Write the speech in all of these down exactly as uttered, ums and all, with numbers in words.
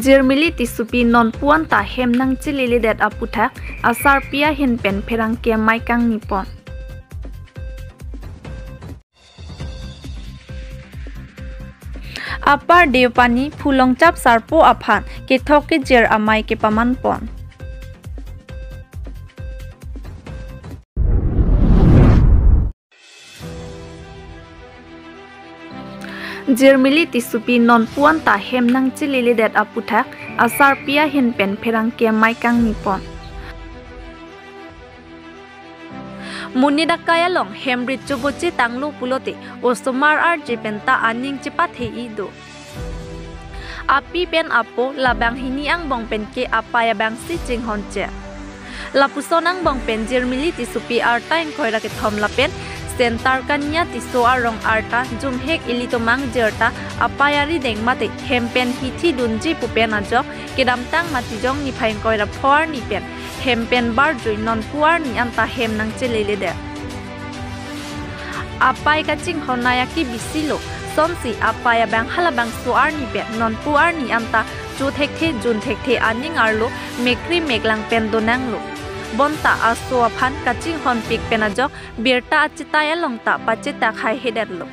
Jirmili Tissopi nonpu anta hem nangcheleledet aputhak asarpi ahin pen pherangke amei kangni pon. Upper Deopani Phulongchap Sarpo aphan kethok kejir amei kepaman pon. Jirmili Tissopi nonpu anta hem nangcheleledet aputhak asarpi ahin pen pherangke amei kangni pon. Monit akai along hem rit choboche tanglo pulote osomar arje penta aning chepathe-i do. Api pen apo labang hini angbong pen ke apei abangsi chinghonche. Lapuson angbong pen Jirmili Tissopi arta ingkoi ra kethom lapen Center Kanya Tisso arong arta jumhek ilitum angjir ta apei arideng mate hem pen hithi dunji pu pen ajok kedamtang Matijong niphai ingkoi ra pho arni pen hem pen barjui nonpu arni anta hem nangcheleledet. Apei kachinghon naya ke bisilo, sonsi apei abang halabangso arni pen nonpu arni anta cho thekthe jun thekthe aning arlo mekri meklang pen donanglo. Bonta aso aphan kachinghonpik pen ajok birta achetai along ta pachetak haihedetlo.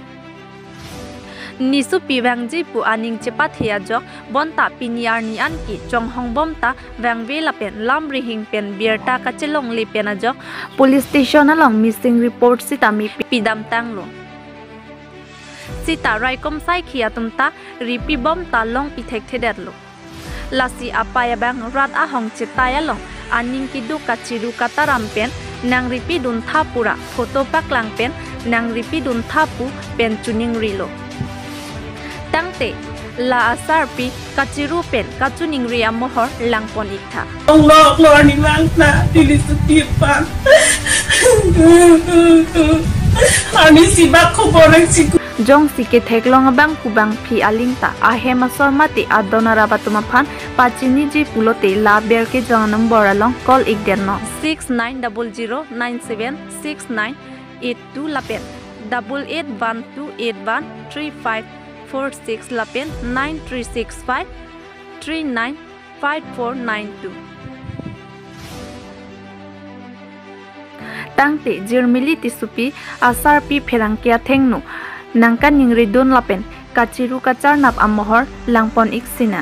Nisopi vangji pu aning chepathe ajok bonta pini arni an ke chonghong bom ta vangve lapen lam rihing pen birta kachelongle pen ajok police station along missing report sitame pi-, pidamtanglo. Sita raikom saikhi atum ta ripi bom ta longpi thekthedetlo. Lasi apei abang rat ahong chetai along aning keduk kachiru kataram pen nangripi duntha pura photo paklang pen nangripi duntha pu pen chuningrilo. Tangte la asarpi kachiru pen kachuningri amohor langpon iktha. Ong lo lo arni mang na tili suti pan. Arni sibak khobor ang siku. Jongsi ketheklong abang kubang phi aling ta ahem asor mate adon arap atum aphan pachiniji pulote la ber kejong number along call ikdet non. Six nine double zero nine seven six nine eight two lapen double eight one two eight one three five four six lapen nine three six five three nine five four nine two. Tangte Jirmili Tissopi asarpi pherangke athengno nangkaningri dun lapen kachiru kacharnap amohor langpon iksina.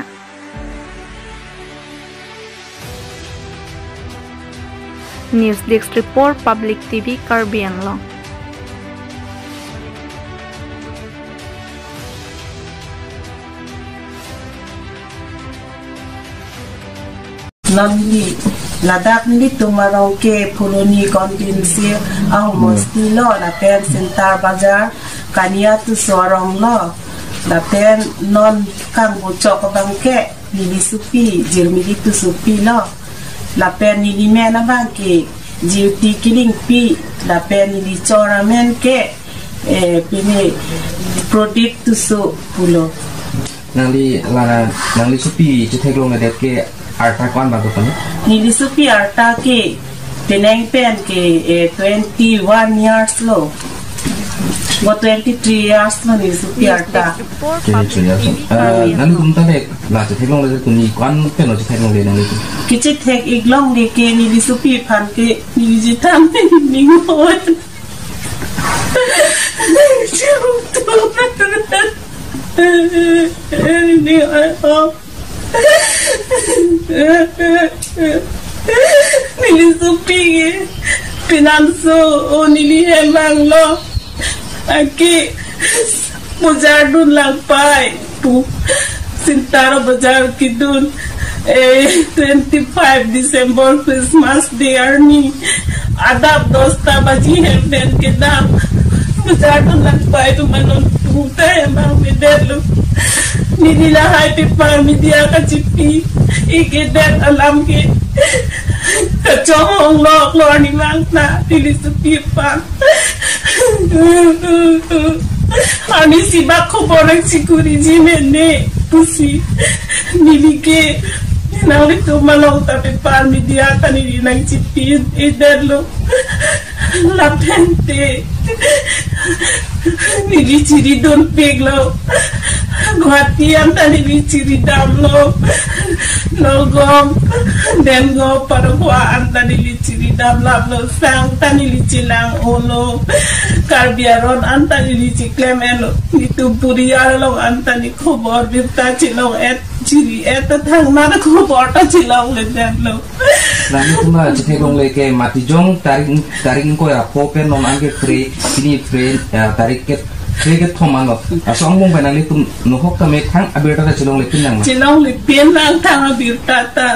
News Desk Report, Public T V Karbi Anglong. Non neli ladak nelitum arong ke Phuloni constituency ahomosti lo lapen Center Bazar Kania Tisso arong lo lapen non kangbuchok abang ke neli supi Jirmili Tissopi lo lapen neli men abang ke Jyoti Killingpi lapen neli chor amen ke eh, pini Prodip Tisso pulo. Nangli la nangli supi chetheklongledet ke arta ko-an bang ko-an? Neli supi arta ke penang pen ke eh, twenty-one years lo. Mo twenty-three years lo neli supi arta. Twenty-three years lo. Eh, nangli tum ta le la chetheklongledet tum ni ko-an pen lo chetheklongle nangli tum? Kechethek-ik longle ke neli supi aphan ke neli jithan ning hoi. Neli supi ke pinanso o neli hemang lo. Aki bojar dun lang pai pu. Center Bazar kedun. Eh, twenty-five December Christmas Day arni. Adap dosta baji hem pen kedam. Bojar dun lang pai pu ma nonpu ta hem abang avedet lo. Neli lahai paper media kachipi-ikdet alam ke. Kachonghong lo lo arni mang na neli supi aphan. Arni sibak khobor ang sikuriji mene pusi. Neli ke nanglitum along ta paper media ta neli nangchipi-ikdet lo. Lapen te neli chiri dunpik lo. Guwahati anta neli chiri damlo. Nagaon, Dengong, Padokwa anta neli chiri damlo. Sang ta neli chelang olo. Karbi aron anta neli cheklem etlo. Netum puri arlo anta ne khobor birta chelong et, chiri et ta thangnatta khobor ta chelongle damlo. Nanglitum la chithek longle ke Matijong tarik, tarik ingkoi ra pho pen non anke pre, pini pre, eh, tarik ke, pre kethom anlo. Laso angbong pen nanglitum nohok tame thang abirta ta chelongle pin nang ma? Chelongle pin nang thang abirta ta.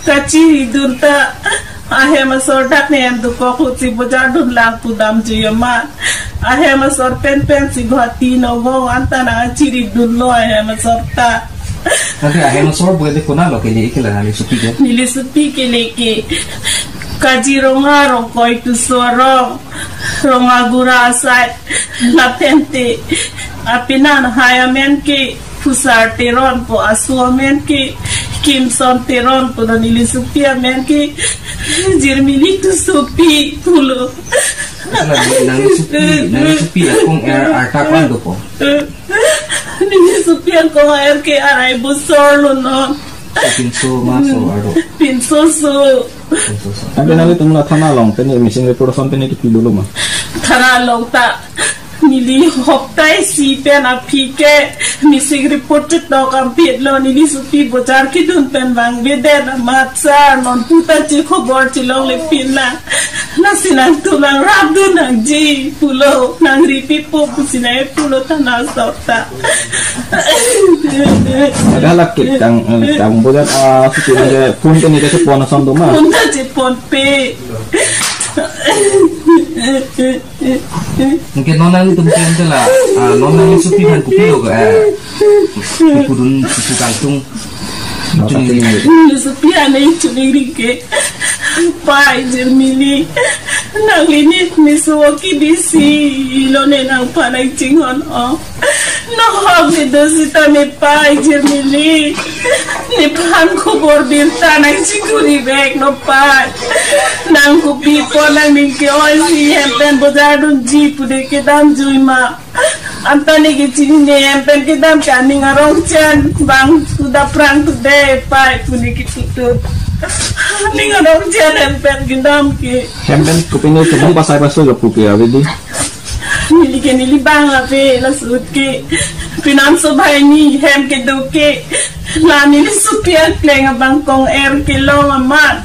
Kachiridun ta ahem asor dak ne em dukok lo, si bojar dun lang pu damjui amat. Ahem asor pen pen si Guwahati Nagaon anta nangchiridunlo ahem asor ta. Ante ahem asor pulote konatlo kele ke la nangli sopi ke? Neli sopi kele ke Kaziranga Rongkoi Tuso arong, Rongagura asai, lapen te apenan hai amen ke Phusar Teron pu, aso amen ke Kimson Teron pu, neli sopi amen ke Jirmili Tusopi pulo. Asala nangli sopi, nangli sopi akong er arta ko-an dopo? Neli sopi akong er ke arai bosor lo non. Pinso ma so arlo? Pinso so. Pinso so. Ante nanglitum la thana along pen missing report ason pen kipilo ma? Thana along ta neli hopta isi pen aphi ke missing report chetok ampit lo, neli sopi bojar kedun pen vangvedet amat sar non puta che khobor chelongle pin nang. Lasi nangtum nangrapdun nangji pulo, nangripipo pusi nangpulo thana asor ta. Ada lake tang, eh, tang bojar, ah, suki nang phone ke ni ke phone ason do ma? Phone ta cheponpe. Anke non nanglitum ke ante la, ah, non nangli sopi aphan kopilo ke, eh, kipudun isu kangtung. Neli sopi aphan neli choningri ke, Pai Jirmili, nangli ne meso kedisi lo ne nangphan nangchinghon o. Nohok ne do sitame Pai Jirmili, nephan khobor birta nangchikuri vek non Pai. Nang kopi apot nangning ke-oi si hem pen bojar dunji pu de kedamjui ma? Anta ne kechinine hem pen kedam ke aning arong chen bang suda prang tu de Pai pu ne kitutu. Aning arong chen hem pen kedam ke. Hem pen kopine kebung pasai pasu lo pu ke ave di. Neli ke neli bang ave, laso ahut ke Pinamso Baini hem kedo ke la neli sopi akleng abang kong er kelong amat.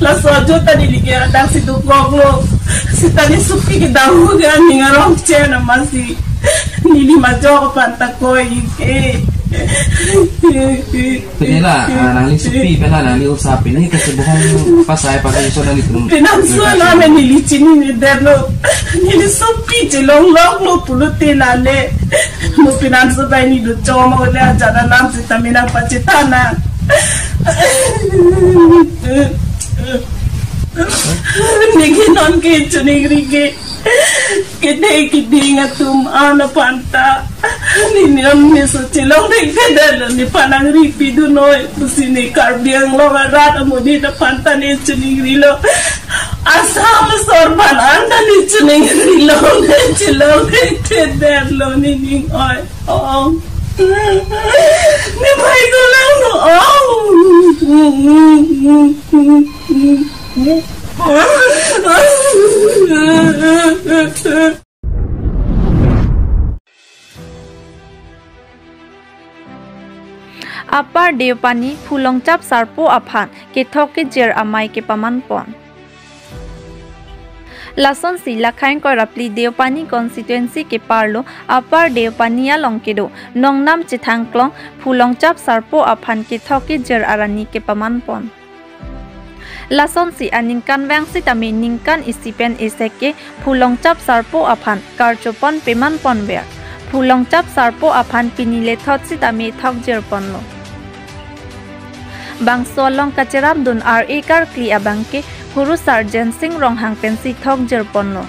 Laso ajo ta neli ke adang si dukok lo. Sita ne sopi kedam ke aning arong chen amatsi neli majok aphan ta koi ke. Pini la, ah, nangli sopi pen la nangli osa pini kachebohong pasai pasai so nangli tum. Pinamso alam neli chininedet lo. Neli sopi chelonglok lo pulote lale. Mo Pinamso Baini do chom ole ajat alam sitame nangpachethan nang. Neke non ke choningri ke. Kedei keding atum an aphan ta ne nam ne so chelong dengke dalo, nephan nangripidun noi pusi ne Karbi Anglong arat amonit aphan ta ne choningrilo. Assam asor aphan an ta ne choningrilo, ne chelong dengke dalo ne ning oi. Ong. Ne pai ko lang no ong. Upper Deopani Phulongchap Sarpo aphan kethok kejir amei kepaman pon. Lasonsi Lakhain Koirapli Deopani constituency keparlo Upper Deopani along kedo nongnam Chethangklong Phulongchap Sarpo aphan kethok kejir arani kepaman pon. Lasonsi aningkanvang sitame ningkan isi pen isi ke Phulongchap Sarpo aphan karchopon peman ponver. Phulongchap Sarpo aphan pini lethot sitame thokjir ponlo. Bangso along kacherapdun R A karkli abang ke Hurusar Jensing Ronghang pensi thokjir ponlo.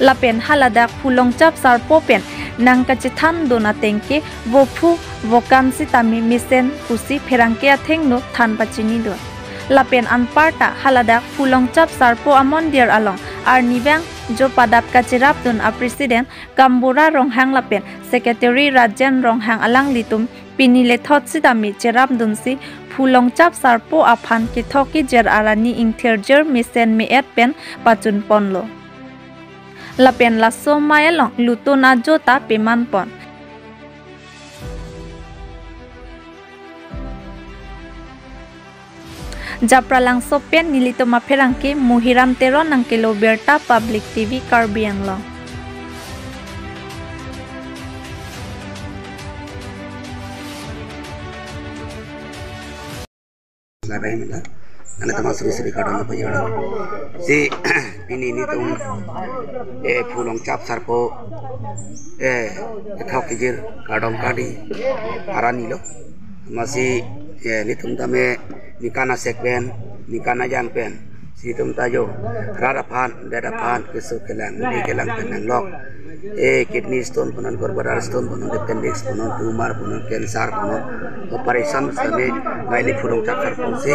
Lapen haladak Phulongchap Sarpo pen nangkachethandun ateng ke vophu vokan sitame mesen pusi pherangke athengno than pachinidun. Lapen anparta haladak Phulongchap Sarpo amondir along Arnivang jo padap kacherapdun a-president Kambura Ronghang lapen secretary Rajen Ronghang alanglitum pini lethot sitame cherapdunsi Phu Longchap Sarpo aphan kethok kejir arani ingthirjir mesen me-et pen pachunponlo. Lapen laso amei along lutun ajo ta pemanpon. Japralangso pen nelitum apherangke Muhiram Teron nangkelo birta Public T V Karbi Anglong. Labai mila, nana tama suri suri kadam apa ya? Si pini nelitum, eh, Phu Longchap Sarpo, eh, kethok kejir kardom kali aranilo. Amatsi, eh, nelitum tame ningkan asek pen, ningkan ajang pen, si nelitum ta jo rat aphan, det aphan, keso kelang, muli kelang pen nanglok. Eh, kidney stone punon, gallbladder stone punon, appendix punon, tumor punon, cancer punon, operation sitame, maili Phu Longchap Sarpo si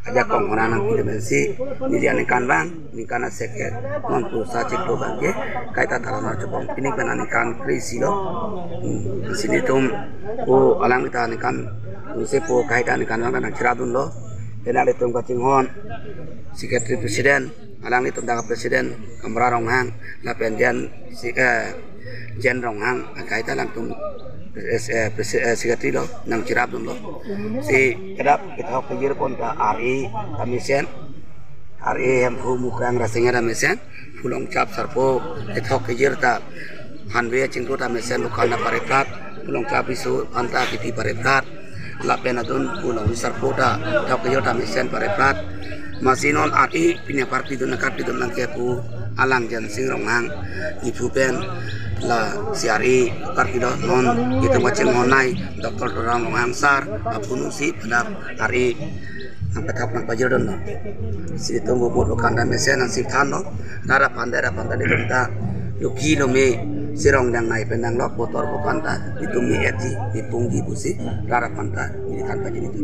ajakong hona nangpi pensi, neli aningkanvang, ningkan asek ke, non pu sa chiklo abangke, kaita tara nar chobong, pini pen aningkan kre-isi lo. Hmm, si nelitum, pu alang kita aningkan, unse pu kaita aningkanvang nangcherapdunlo, penang nelitum kachinghon, secretary president, alanglitum dak president Kambura Ronghang, lapen Jen si, eh, Jen Ronghang, kaita alangtum, eh, eh, presi-, eh, secretary lo, nangcherapdunlo. Si kedap kethok kejir pon ta R A ta mesen, R A Hemphu Mukrang Rasinja ta mesen, Phu Longchap Sarpo kethok kejir ta hanve chingru ta mesen lokal ta pareprat, Phu Longchap Riso aphan ta kipi pareprat, lapen adun Phu Longri Sarpo ta kethok kejir ta mesen pareprat. Amatsi non R A pini aparpidun nangkarpidun nangkepu alang Jensing Ronghang, iphu pen lasi R A karpilo, non itum kachinghon nei Doctor Tuliram Ronghang sir aphunusi padap R A nangpathak nangpajirdunlo. Si itum bumut bukan ta mesen nangsi thanlo. Rat aphan det aphan ta nelitum ta luki lome, sirong dang nei pen nanglok, botor bukan ta nelitum me-etji, me-pungji pusi rat aphan ta neli than pajini tu.